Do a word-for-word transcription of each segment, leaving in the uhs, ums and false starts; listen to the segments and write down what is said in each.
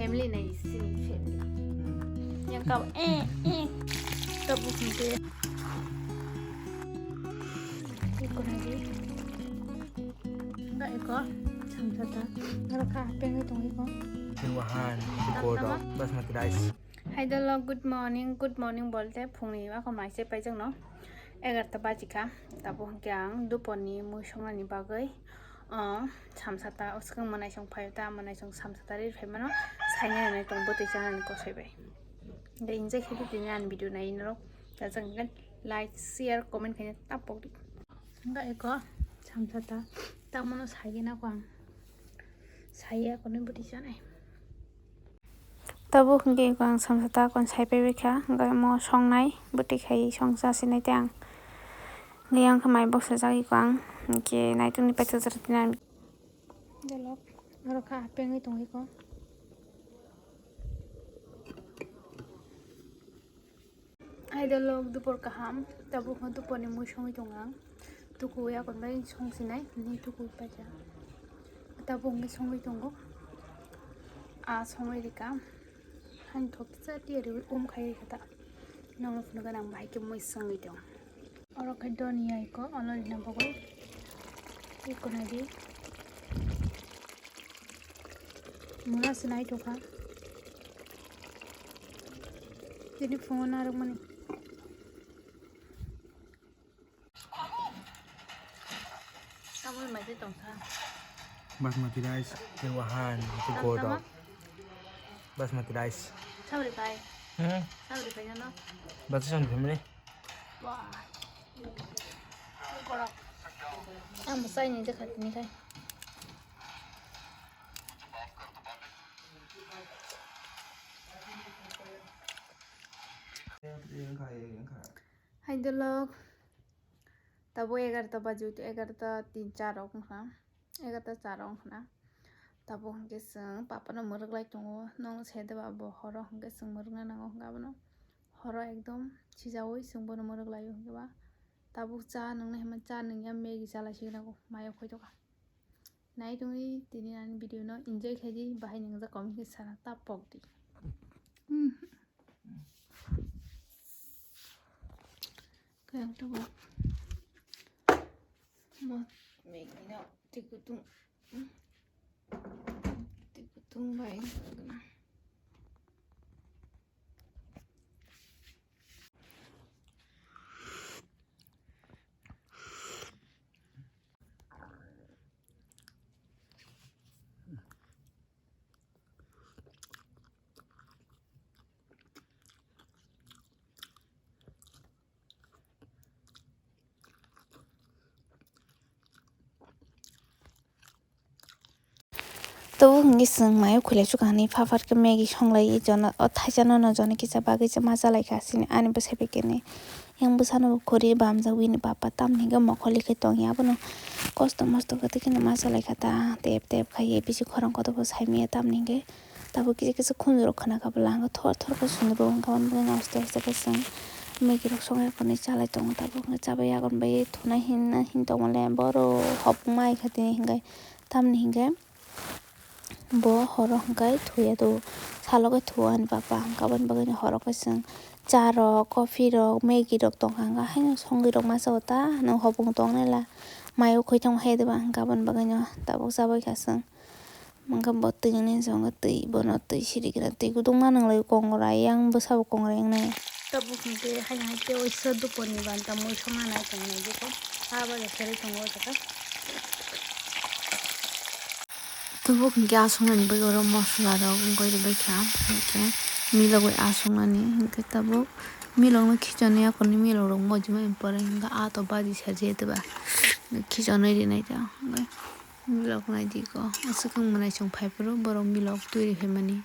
Family nai sini family. Yang kau eh eh. Kau bukan dia. Iko nai. Enggak iko. Samsata. Nara kha pengwi tong iko. Wahan, Tama, tama. Basmati rice. Hai dolo, good morning. Good morning bolte phungni ako maise paijak no. Egarta baji kha. Tabo hwnkhe ang duponi mui songnani bagwi, o, samsata o swkang mwnai song phaio ta, mwnai song samsata ri phaimano, sainani tong bwtwi chanani kosoi bai. Hwnkhe enjoy khe tini ani video nai norok. Jajak hwnkhe like, share, comment khaina tapok di. Hwnkhe eko samsata tamano saigena ko ang. Saiya konwi bwtwi chanai. Tabuk hwnkhe eko ang samsata kon sai paibai kha, hwnkhe omo songnai bwtwi khai song chasinai tei ang. Hwnkhe yang khe mai boksa jak eko ang, hwnkhe naitukni paithak jora tini ang. Delok, oro kha pengwi tong eko. Hai dolo, dupor kaham, tabuk hwn duporni mui songwi tongo ang. Tuku yakon bai songsinai, ni tuku paja. Tabuk hwnkhe songwi tongo. A songwi rika. Hani thok kisa tiyari um khai rika ta. Nokno phunukha nang bahai khe mui songwi tong. Oro khe doniya iko, olo rina bagwi. Iko nai di. Mura se naithokha. Tini phungo narwkmani. Tamoni mai tei tongkha. Basmati rice, tei wahan, tei Tam godok. Tama? Basmati rice. Sabri pai. Hmm? Sabri pai no? Bati son family. Wah. Ang bo chaini dekha tini khai. Hai dolo. Tabo egarota baji, egarota tin char rok wngkha. Egarota char rok wngkha na. Tabo hwnkhe chwng papa no mwrwk lai tongo. Nokno sai de ba bo horo hwnkhe chwng mwrwk na nango hwnkhe abono. Horo ekdom sijaui chwng bono mwrwk lai o hwnkhe ba. Tabuk cha nwngnai hwnba cha nwngya Maggie cha lai si nago mayo khoi tokha. Nai tongwi tini ani video no enjoy khaidi, bahai nwngjak comment khe sana ta pok di. Hmm. Kaya tabuk. Mo Maggie no twi kutung. Twi kutung bai. Tabuk hwnkhe chwng mayo khwlai chukha hwnwi phapar khe Maggie songlai, i jono o thaisa nono jono kisa bagwi cha ma cha lai kha sini ani bwsai bai khe nai. Yang bwsano bo khori bamjak bini papa tamni hwnkhe mokol khe tongya abono kosto mosto khe tei kheno ma cha lai kha ta tep tep khai bisi khorang kotor bo sai manya tamni hwnkhe. Tabuk kisa kisa khunju rok khna kha bwla hwnkhe thor thor khe sundru hwnkhe aboni bagwi aste aste khe chwng Maggie rok songnai hwnwi cha lai tongo. Tabuk hwnkhe chabai yagon bai thunai hinna hin tongmani borok hopung ma hai kha tini hwnkhe tamni hwnkhe bo horo hwnkhe thuya do salo khe thua ani papa hwnkhe aboni bagwi horo khe chwng cha rok coffee rok Maggie rok tongkha hwnkhe haino songwi rok masa o ta nwng hopung tongnai la mayo khoi tongma hai de ba hwnkhe aboni bagwi tabuk chabai kha chwng. Mangkha bo twi ni jongkha twi bono twi siri gana twi gudung ma nang lai kongrai yang bwsa bo kongrai wngnai. Tabuk hwnkhe haino hai tei waisa duponi banta mui songna nai tongo nai jikho. Ah, ba serwi tongo o jaga. Tabuk hwnkhe aswk nani bagwi oro mosola rok wngwi rwbaikha hwnkhe milogwi aswk nani hwnkhe tabuk milokno khichonwi akorni milok rok mojima pore hwnkhe ah to baji serjak ya twba khichonwi rinai ta hwnkhe. Milok naidi ko, aswk wng mwnai chwng phai phuru borok milok twi ri phaimani.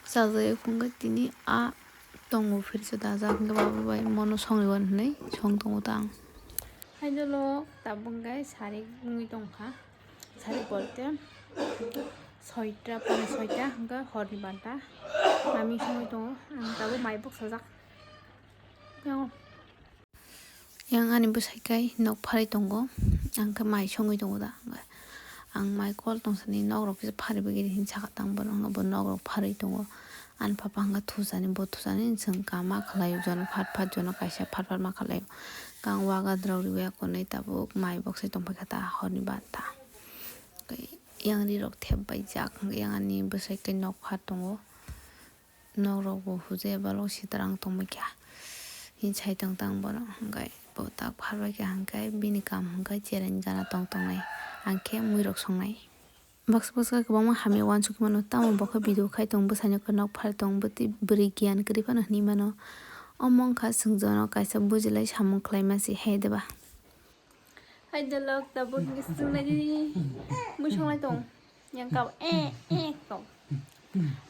Chajak ya phunukhe tini a tongo phirsa dajak hwnkhe baba bai mono songwi wan hwnwi song tongo ta ang. Hai dolo tabuk hwnkhe sari wngwi tongkha, sari bolte soita pone soita hwnkhe horni banta mami songwi tongo, ang tabuk mai bwsajak. Yang ani bwsai kai nok pharwi tongo, ang khe mai songwi tongo da. Ang mai call tong sani nok rok kisa phari bagwi hin saka tang bono, hwnba bo nok rok pharwi tongo. Ani papa hwnka thusani, bo thusani chwng kama khlaio, jono phat phat jono kaisa phat phat ma khlaio. Kang waga drok riwi akonwi tabuk mai bok se tongpai kha ta horni banta. Yang ri rok thep bai jak, yang ani bwsai khe nok phat tongo. Nok rok bo hujai balok sitra ang tongbai kha. Hin sai tong tang bono hwnkhe bo tak pharbai kha hwnkhe bini kam hwnkhe chereng gana tong tongnai. Ang khe mui rok songnai. Baksa baksa kwbangma hamya uansukmano, tamo bo khe video khai tong, bwsaino khe nok phar tong, bwtwi bwrwi giyan kwrwi phano hinwi mano. Omo wngkha chwng jono kaisa bujilai samung khlaima se hai deba. Hai dolok tabuk hwnkhe chwng nai di mui songlai tong. Yang kau eh eh kau.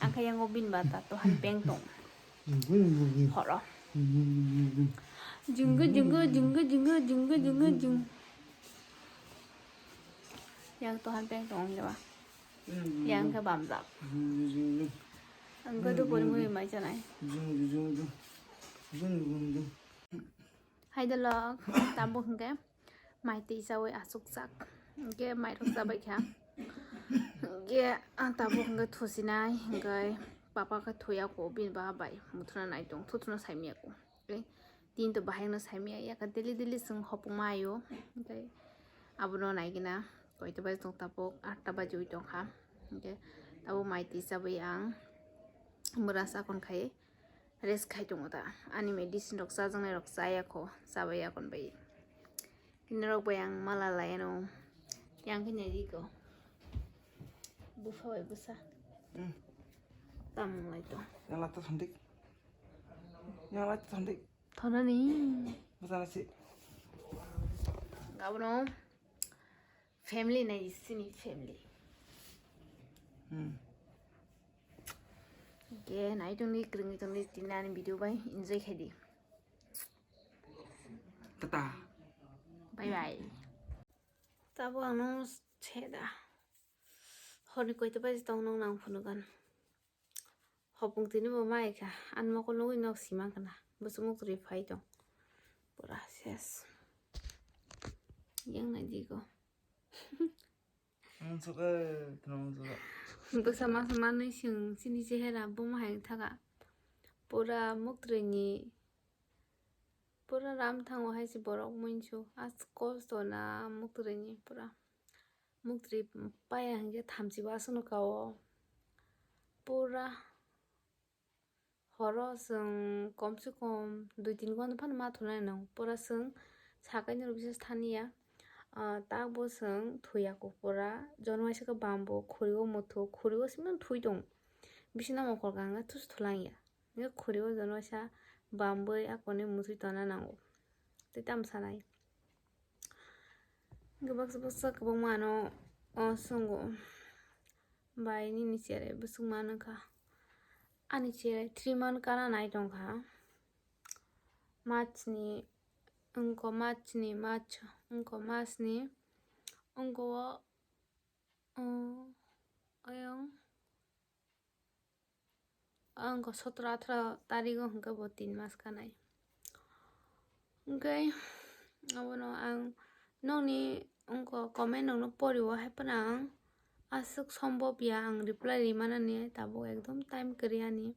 Ang khe yango bini bata to han peng tong. Horo. Junggu junggu junggu junggu junggu junggu jung. Yang to han peng tong jaba. Yang khe bamjak. Ang khe dupori mui mai chanai. Hai dolok tabuk hwnkhe. Mai twi chawi achukjak. Hwnkhe mairok chabai kha. Hwnkhe ang tabuk hwnkhe thusinai, hwnkhe papa khe thuya kho, bini baba bai muthuna nai tong, thuthuna saimya kho. Hwnkhe tini to bahai no saimya, yakha daily daily chwng hopung ma ayo. Hwnkhe abono naigina, koita baji tong tabuk, atta baji wi tongkha. Hwnkhe tabuk mai twi chabai ang bwra chakon khai. Rest khai tongo ta. Ani medicine rok chajaknai rok chaya kho, chabai yakon bai. Kini rok bai ang mala lai ano. Yang khe nai di ko. Bupha bai bwsa. Hmm. Tamung lai to. Yang lai to thondik. Yang lai to thondik. Thonani. Bwsa na si. Gabono. Family nai sini family. Hmm. Ke nai tongdi, kwrwngwi tongdi, tini ani video bai enjoy khaidi. Tata. Bye bye. Tabuk ang nung seda. Horni koita baji tong nung nang phunukgan. Hopung tini bo mai kha, ani mokol nugwi nok sima khna, bwswk muk twi phai tong. Pura ses. Yang nai di ko. Ang suka, tino suka. Bwsa masa manwi chwng chini chehera buma hai thaga. Pura muk twi ni, pura ram thango hai se borok muinsu. As kosto na muk twi ni pura. Muktwi paya hwnkhe thamchi bo aswkno kao. Pura horo chwng komse kom dui tin ghonta phano ma thunai nang. Pura chwng sakaino rw bisa thaniya. Ah, tak bo chwng thuya kho pura. Jono waisa khe bambo khuri o muthu, khuri o simi thui tong. Bisina mokol ganga thusu thulangya. Nge khuri o jono waisa bambwi akoni muthui tona nango. Tei tamo sanai. Hwnkhe baksa baksa kwbangma ano, o, swngo. Bai nini cherai bwswk manwkha. Ani cherai three month kana nai tongkha. March ni, wngkha March ni, March, wngkha March ni, wngkha o, o, ayang. Ang khe sotro atharo tarigo hwnkhe bo tin mas kanai. Hwnkhe abono ang nokni wngkha comment rokno poriwo, hai phano ang aswk sombob ya ang reply rimanani, tabuk ekdom time kwrwi ani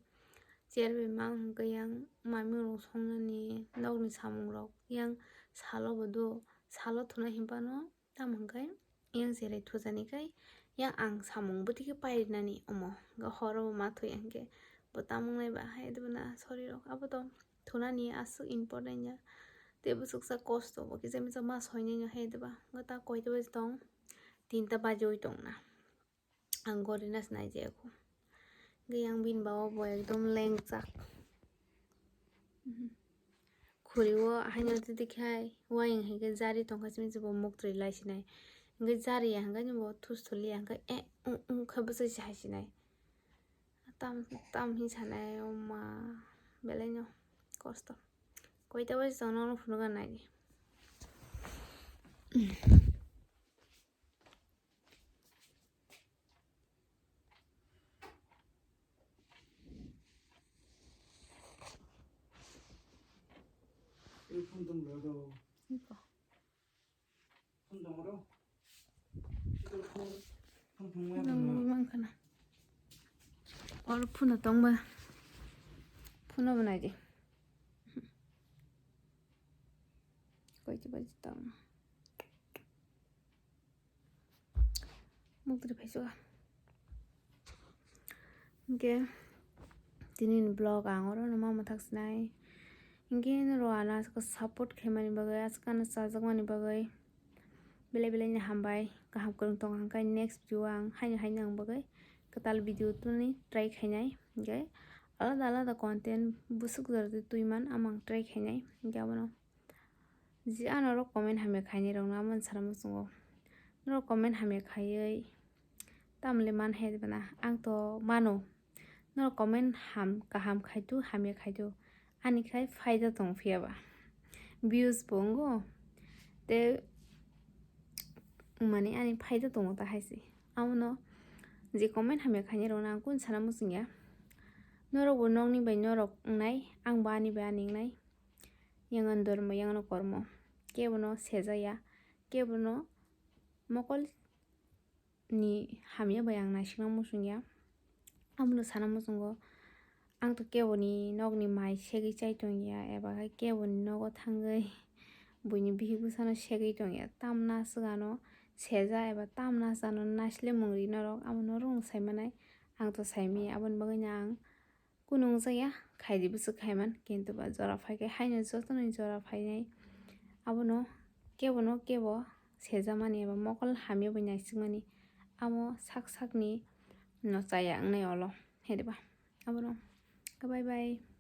chair bai mang hwnkhe yang mamung rok songnani nokni samung rok yang salo bo do, salo thuna hinphano. Tamo hwnkhe yang cherai thujani khe yang ang samung bwtwi khe pai rinani omo. Hwnkhe horo bo ma thwi hwnkhe bo tamo wngnai ba hai dwbana sori rok abo to thunani aswk important ya. Tei bwswk sa kosto bo kisa misa ma soinani hai dwba. Hwnkhe ta koita baji tong? Tinta bajiwi tongna. Ang gori nas nai je ko. Ge yang bin ba o bo ekdom lengchak. Mhm. Khuri o haino tidi khai wayang hai khe jari tongkha simi se bo muktwi lai sinai. Hingke jari ya hingke bo thus thuli ya hingke eh, ung, ung, khe bwsai se hai sinai. Tam, tam hin sanai o ma belai no kosto. Koita bai chwng nono phunukha nai di. Iko. Oro phone tongba. Phone bo naidi. Koi kiba tong. Mukdri phaiswa. Hingke tini ni vlog ang oro no ma mwthak sinai. Hingke norok ano aswk support khaimani bagwi, aswk ano chajakmani bagwi belai belai ni hambai. Kaham kwrwng tong hangkhe next video ang haino haino ang bagwi kwtal video tubuni try khainai. Hingke alada alada content bwswk jora twi man amang try khainai. Hingke abono je ano norok comment hamya khainai rokno amo sana muchungo. Norok comment hamya khaiwi tamle man hai bana ang to mano. Norok comment ham kaham khaitu hamya khaitu ani khai phaida tong phiya ba views bo wngo te mani ani phaida tongo ta hai se. Amono je comment hamya khainai rokno ang kunu sana muchungya. Norok bo nokni bai norok wngnai, ang bo ani bai ani wngnai. Yang ano dormo, yang ano kormo. Kebono sejaya, kebono mokol ni hamya bai ang naisikna muchungya. Abono sana muchungo, ang to keboni nokni mai segwi chai tongya, eba khe keboni nogo thangwi buini bihik bwsano segwi tongya. Tamna swkano seja eba tamna swkano naisle mungri norok, abono rung sai manai. Ang to saimanya, aboni bagwino ang kunu wngjakya, khaidi bwswk khaiman, kintu ba jora phaikhai haino jotono jora phainai. Abono kebono kebo sejamani eba mokol hamya bai naisikmani, amo sak sakni no chaya wngnai olo, hediba abono. Bye bye.